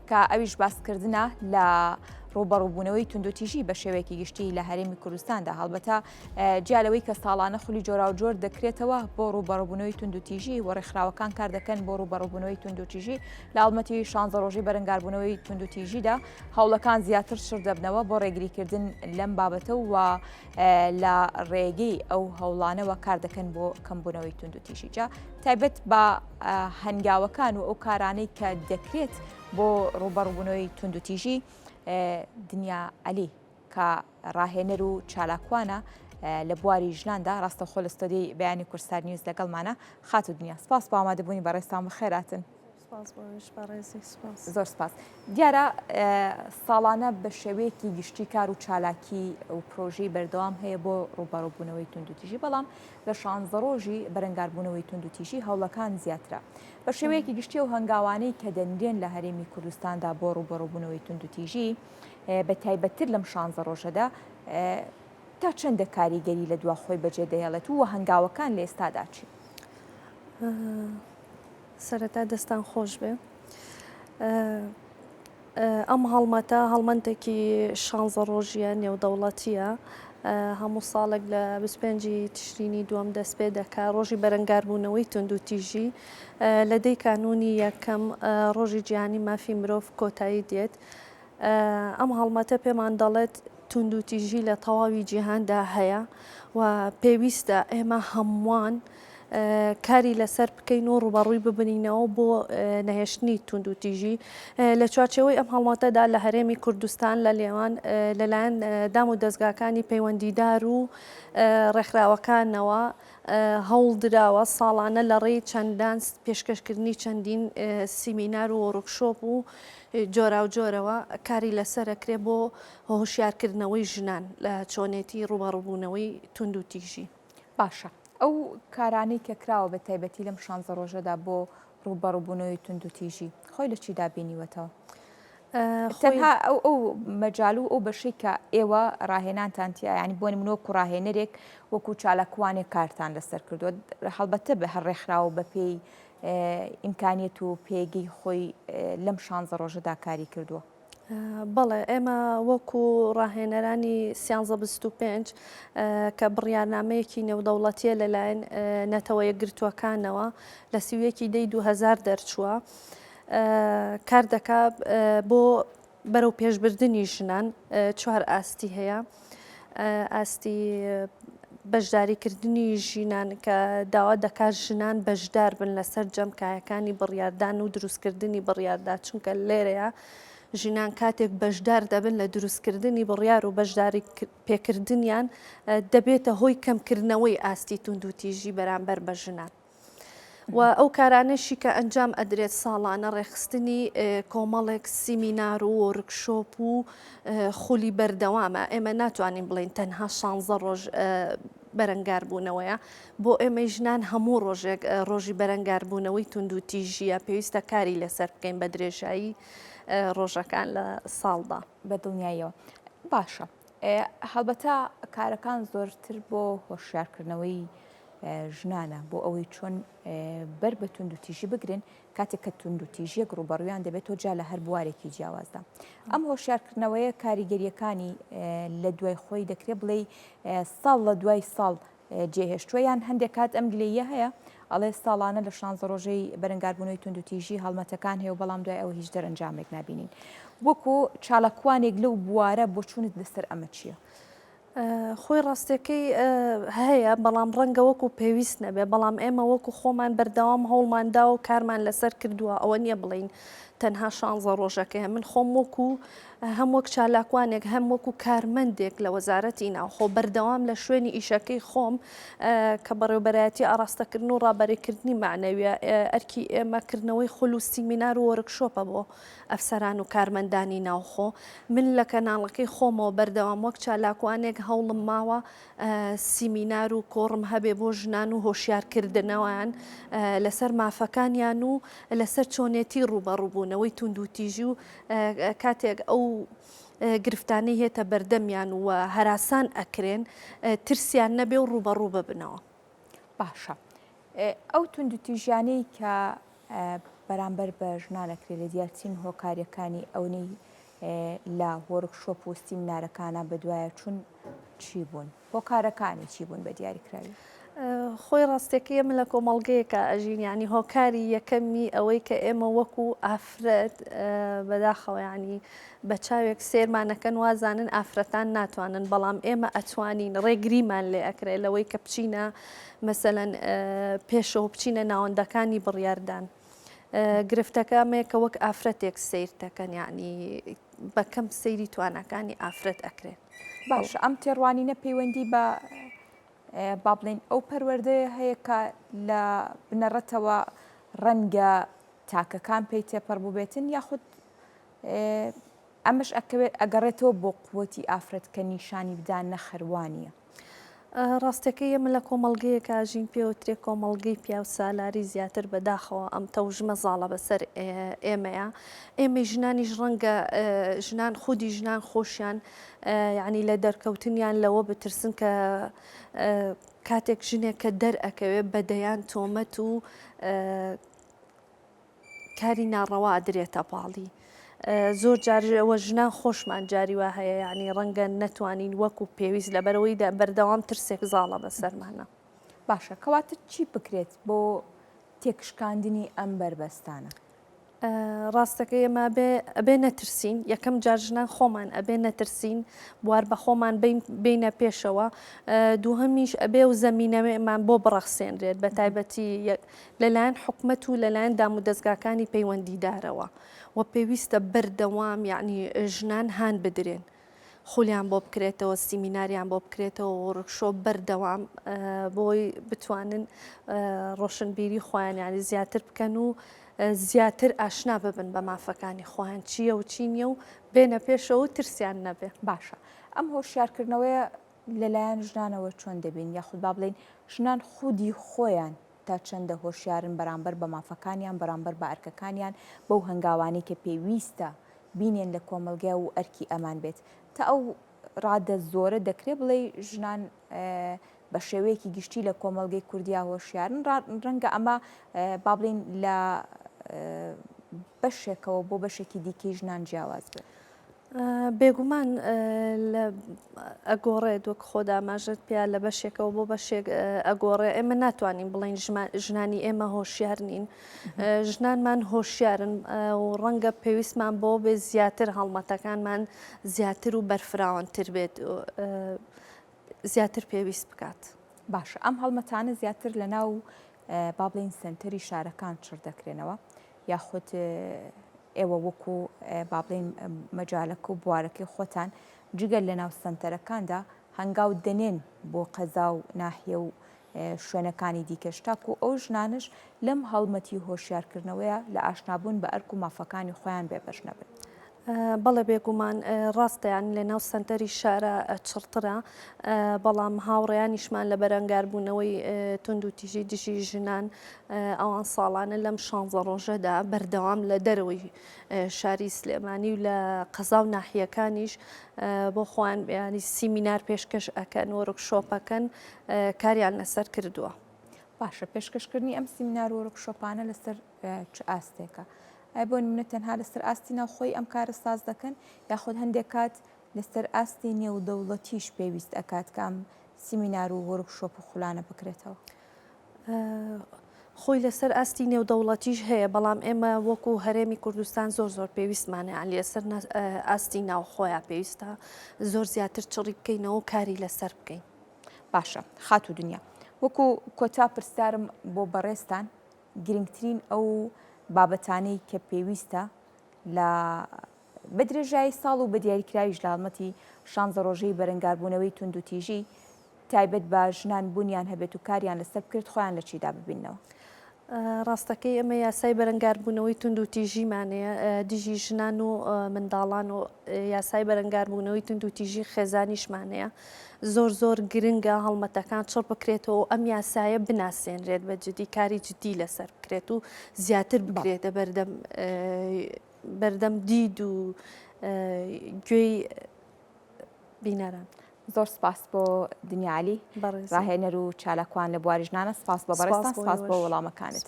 کە ئەویش باسکردنە لە ڕووبەڕووبوونەوەی توندوتیژی بە شێوەیەکی گشتی لە هەرێمی کوردستاندا هەڵبەتە جیا لەوەی کە ساڵانە خولی جۆراوجۆر دەکرێتەوە بۆ ڕووبەڕووبوونەوەی توندوتیژی و ڕێکخراوەکان کار دەکەن بۆ ڕووبەڕووبوونەوەی توندوتیژی لە هەڵمەتی شانزە ڕۆژی بەرەنگاربوونەوەی توندوتیژیدا هەوڵەکان زیاتر چڕ دەبنەوە بۆ ڕێگریکردن لەم بابەتە و لە ڕێگەی ئەو هەوڵانەوە کار دەکەن بۆ کەمبوونەوەی توندوتیژی جا تایبەت بە هەنگاوەکان و ئەو کارانەی کە دەکرێت بۆ ڕووبەڕووبوونەوەی توندوتیژی دنیا عەلی کە ڕاهێنەر و چالاکوانە لە بواری ژناندا ڕاستەوخۆ لە ستۆدیۆی بەیانی کوردستان نیوز لەگەڵمانە خاتوو دنیا سپاس بۆ ئامادەبوونی بەڕێزتان بەخێراتن. سپاس بۆ ئێوەش بەڕێزی سپاس. زۆر سپاس. دیارە ساڵانە بە شێوەیەکی گشتی کار و چالاکی و پرۆژەی بەردەوام هەیە بۆ ڕووبەڕووبوونەوەی توندوتیژی بەڵام لە شانزە ڕۆژی بەرەنگاربوونەوەی توندوتیژی هەوڵەکان زیاترە. بە شێوەیەکی گشتی ئەو هەنگاوانەی کە دەنرێن لە هەرێمی کوردستاندا بۆ ڕووبەڕووبوونەوەی توندوتیژی بە تایبەتتر لەم شانزە ڕۆژەدا تا چەندە کاریگەری لە دوا خۆی بەجێ دەهێڵێت و هەنگاوەکان لە ئێستادا چین؟ سەرەتا دەستان خۆش بێ. ئەم هەڵمەتە هەڵمەتێکی شانزە ڕۆژیە نێودەوڵەتیە هەموو ساڵێک لە 25 تشرینی دووەم دەست پێ دەکا ڕۆژی بەرەنگاربوونەوەی توندوتیژی لە دەی کانوونی یەکەم ڕۆژی جیهانی مافی مرۆڤ کۆتایی دێت ئەم هەڵمەتە پێمان دەڵێت توندوتیژی لە تەواوی جیهاندا هەیە و پێویستە ئێمە هەمووان کاری لەسەر بکەین و ڕووبەڕووی ببنینەوە بۆ نەهێشتنی توندوتیژی لە چوارچێوەی ئەم هەڵمەتەدا لە هەرێمی کوردستان لە لێوان لەلایەن دام و دەزگاکانی پەیوەندیدار و ڕێکخراوەکانەوە هەوڵدراوە ساڵانە لە ڕێی چەندان پێشکەشکردنی چەندین سیمینار و وۆرکشۆپ و جۆراوجۆرەوە کاری لەسەر ئەکرێ بۆ هۆشیارکردنەوەی ژنان لە چۆنێتی ڕووبەڕووبوونەوەی توندوتیژی. باشە ئەو کارانەی کە کراوە بە تایبەتی لەم شانزە ڕۆژەدا بۆ ڕووبەڕووبوونەوەی توندوتیژی خۆی لە چیدا بینیوەتەوە؟ تەنها ئەو ئەو مەجال و ئەو بەشەی کە ئێوە ڕاهێنانتان تیا ینی بۆ نمونە وەکو ڕاهێنەرێک وەکو چالاکوانێک کارتان لەسەر کردووە هەڵبەتە بە هەر ڕێکخراوە بەپێی ئیمکانیەت و پێگەی خۆی لەم شانزە ڕۆژەدا کاری کردووە. بەڵێ ئێمە وەکو ڕاهێنەرانی سیانزە 25 کە بڕیارنامەیەکی نێودەوڵەتیە لەلایەن نەتەوە یەکگرتووەکانەوە لە سیویەکی دەی 2000 دەرچووە کار دەکا بۆ بەرەو پێشبردنی ژنان چوار ئاستی هەیە ئاستی بەشداریکردنی ژینان کە داوا دەکات ژنان بەشدار بن لەسەر جەم کایەکانی بڕیاردان و دروستکردنی بڕیاردا چونکە لێرەیە ژنان کاتێک بەشدار دەبن لە دروستکردنی بڕیار و بەشداری پێکردنیان دەبێتە هۆی کەمکردنەوەی ئاستی توندوتیژی بەرامبەر بە ژنان. و ئەو کارانەشی کە ئەنجام ئەدرێت ساڵانە ڕێکخستنی کۆمەڵێک سیمینار و وۆرکشۆپ و خولی بەردەوامە ئێمە ناتوانین بڵێین تەنها شانزە ڕۆژ بەرەنگاربوونەوەیە بۆ ئێمەی ژنان هەموو ڕۆژێک ڕۆژی بەرەنگاربوونەوەی توندوتیژیە پێویستە کاری لەسەر بکەین بە درێژایی ڕۆژەکان لە ساڵدا. بە دڵنیاییەوە باشە هەڵبەتە کارەکان زۆرتر بۆ هۆشیارکردنەوەی ژنانە بۆ ئەوەی چۆن بەر بە توندوتیژی بگرن کاتێک کە توندوتیژیەک ڕووبەڕوویان دەبێتەوە جا لە هەر بوارێکی جیاوازدا. ئەم هۆشیارکردنەوەیە کاریگەریەکانی لە دوای خۆی دەکرێت بڵێی ساڵ لە دوای ساڵ جێهێشتووە یان هەندێک کات ئەم گلەییە هەیە ئەڵێ ساڵانە لە شانزە ڕۆژەی بەرەنگاربوونەوەی توندوتیژی هەڵمەتەکان هەیە و بەڵام دوای ئەوە هیچ دەرەنجامێک نابینین. وەکو چالاکوانێک لەو بوارە بۆچوونت لەسەر ئەمە چییە؟ خۆی ڕاستەکەی هەیە بەڵام ڕەنگە وەکو پێویست نەبێ بەڵام ئێمە وەکو خۆمان بەردەوام هەوڵمان دا و کارمان لەسەر کردووە ئەوە نییە بڵین تەنها شانزە ڕۆژەکەیە من خۆم وەکو هەم وەک چالاکوانێک هەم وەکو کارمەندێک لە وەزارەتی ناوخۆ بەردەوام لە شوێنی ئیشەکەی خۆم کە بەڕێوبەرایەتی ئاراستەکردن و ڕابەریکردنی مەعنەویە ئەرکی ئێمە کردنەوەی خول و سیمینار و وۆرکشۆپە بۆ ئەفسەران و کارمەندانی ناوخۆ، من لە کەناڵەکەی خۆمەوە بەردەوام وەک چالاکوانێک هەوڵم ماوە سیمینار و کۆڕم هەبێ بۆ ژنان و هۆشیارکردنەوەیان لەسەر مافەکانیان و لەسەر چۆنێتی ڕووبەڕووبوونەوەی توندوتیژی و کاتێک ئەو گرفتانەی هێتە بەردەمیان و هەراسان ئەکرێن ترسیان نەبێ و ڕووبەڕوو ببنەوە. باشە ئەو توندوتیژیانەی کە. بەرامبەر بە ژنان ئەکرێت لە دیارترین هۆکاریەکانی ئەونەی لە وۆرکشۆپ و سیمنارەکانا بەدوایە چوون چی بوون؟ هۆکارەکانی چی بوون بە دیاریکراوی؟ خۆی ڕاستەکەی ئێمە لە کۆمەڵگەیەکا ئەژین یانی هۆکاری یەکەمی ئەوەی کە ئێمە وەکو ئافرەت بەداخەوە یانی بە چاوێک سێرمان ئەکەن وازانن ئافرەتان ناتوانن بەڵام ئێمە ئەتوانین ڕێگریمان لێ ئەکرێ لەوەی کە بچینە مەسەلەن پێشەوە بچینە ناوەندەکانی بڕیاردان گرفتەکە ئەمەیە کە وەک ئافرەتێک سیر دەکەن یعنی بە کەم سەیری تواناکانی ئافرەت ئەکرێت. باشە ئەم تێڕوانینە پەیوەندی بە با بڵێین ئەو پەروەردەیە هەیە کە لە بنەڕەتەوە ڕەنگە تاکەکان پێی تێپەڕ بووبێتن یاخود ئەمەش ئەکەوێت ئەگەڕێتەوە بۆ قوتی ئافرەت کە نیشانی بدا نەخەر وانییە. ڕاستەکەی ئێمە لە کۆمەڵگەیەکا ژین پێوترێ کۆمەڵگەی پیاوسالاری زیاتر بەداخەوە ئەم تەوژمە زاڵە بەسەر ئێمەیە ئێمەی ژنانیش ڕەنگە ژنان خودی ژنان خۆشیان یعنی لە دەرکەوتنیان لەوە بترسن کە کاتێک ژنێک کە دەرئەکەوێ بە دەیان تۆمەت و کاری ناڕەوا ئەدرێتە پاڵی زۆر جار ئەوە ژنان خۆشمان جاری وا هەیە یعنی ڕەنگە نەتوانین وەکو پێویست لەبەرەوەی بەردەوام ترسێک زاڵە بەسەرمانە. باشە کەواتە چی بکرێت بۆ تێکشکاندنی ئەم بەربەستانە؟ ڕاستەکەی ئێمە ئەبێ ئەبێ نەترسین یەکەم جار ژنان خۆمان ئەبێ نەترسین بوار بە خۆمان بینە پێشەوە دووهەمیش ئەبێ و زەمینەمان بۆ بڕەخسێنرێت بە تایبەتی لەلایەن حکومەت و لەلایەن دامودەزگاکانی پەیوەندیدارەوە و پێویستە بەردەوام یعنی ژنان هان بدرێن خولیان بۆ بکرێتەوە سیمیناریان بۆ بکرێتەوە وۆرکشۆپ بەردەوام بۆی بتوانن ڕۆشنبیری خۆیان یعنی زیاتر بکەن و زیاتر ئاشنا ببن بە مافەکانی خۆیان چییە و چی نییە و بێنە پێشەوە و ترسیان نەبێ. باشە ئەم هۆشیارکردنەوەیە لەلایەن ژنانەوە چۆن دەبین یاخود با بڵێین ژنان خودی خۆیان تا چەندە هۆشیارن بەرامبەر بە مافەکانیان بەرامبەر بە ئەرکەکانیان بەو هەنگاوانەی کە پێویستە بینێن لە کۆمەڵگە و ئەرکی ئەمان بێت تا ئەو ڕادە زۆرە دەکرێ بڵێی ژنان بە شێوەیەکی گشتی لە کۆمەڵگەی کوردیا هۆشیارن ڕەنگە ئەمە با بڵین لە بەشێکەوە بۆ بەشێکی دیکەی ژنان جیاواز بێت. بێگومان لە ئەگۆڕێت وەک خۆت ئاماژەت پێیا لە بەشێکەوە بۆ بەشێک ئەگۆڕێ ئێمە ناتوانین بڵێین ژنانی ئێمە هۆشیار نین ژنانمان هۆشیارن و ڕەنگە پێویستمان بۆ بێ زیاتر هەڵمەتەکانمان زیاتر و بەرفراوانتر بێت زیاتر پێویست بکات. باشە ئەم هەڵمەتانە زیاتر لە ناو با بڵێین سەنتەری شارەکان چڕ دەکرێنەوە یاخود ئێوە وەکو با بڵێین مەجالەکە و بوارەکەی خۆتان جگە لە ناو سەنتەرەکاندا هەنگاو دەنێن بۆ قەزا و ناحیە و شوێنەکانی دیکەش تاکو ئەو ژنانەش لەم هەڵمەتی هۆشیارکردنەوەیە لە ئاشنابوون بە ئەرک و مافەکانی خۆیان بێبەش نەبن. بەڵێ بێگومان ڕاستە یانی لە ناو سەنتەری شارە چڕترە بەڵام هاوڕێیانیشمان لە بەرەنگاربوونەوەی توندوتیژی دژی ژنان ئەوان ساڵانە لەم شانزە ڕۆژەدا بەردەوام لە دەرەوەی شاری سلێمانی و لە قەزا و ناحیەکانیش بۆ خۆیان ینی سیمینار پێشکەش ئەکەن وۆرکشۆپ ئەکەن کاریان لەسەر کردووە. باشە پێشکەشکردنی ئەم سیمینار و وۆرکشۆپانە لەسەر چ ئاستێکە؟ ئایا بۆ نمونە تەنها لەسەر ئاستی ناوخۆی ئەم کارە ساز دەکەن یاخود هەندێک کات لەسەر ئاستی نێودەوڵەتیش پێویست ئەکات کە ئەم سیمینار و وۆرکشۆپ و خولانە بکرێتەوە؟ خۆی لەسەر ئاستی نێودەوڵەتیش هەیە، بەڵام ئێمە وەکو هەرێمی کوردستان زۆر زۆر پێویستمانە یان لەسەر ئاستی ناوخۆیە پێویستە زۆر زیاتر چڕی بکەینەوە و کاری لەسەر بکەین. باشە خاتوو دنیا وەکو کۆتا پرسیارم بۆ بەڕێزتان گرنگترین ئەو بابەتانەی کە پێویستە لە بە درێژایی ساڵ و بە دیاریکراویش لە هەڵمەتی شانزە ڕۆژەی بەرەنگاربوونەوەی توندوتیژی تایبەت بە ژنان بوونیان هەبێت و کاریان لەسەر بکرێت خۆیان لە چیدا ببیننەوە؟ ڕاستەکەی ئێمە یاسای بەرەنگاربوونەوەی توندوتیژیمان هەیە دژی ژنان و منداڵان و یاسای بەرەنگاربوونەوەی توندوتیژی خێزانیشمان هەیە زۆر زۆر گرنگە هەڵمەتەکان چڕ بکرێتەوە و ئەم یاسایە بناسێنرێت بە جدی کاری جدی لەسەر بکرێت و زیاتر بکرێتە بەردەم بەردەم دید و گوێی بینەران. زۆر سپاس بۆ دنیا عەلی ڕاهێنەر و چالاکوان لە بواری ژنانە سپاس بۆ بەڕێزتان سپاس بۆ وەڵامەکانت.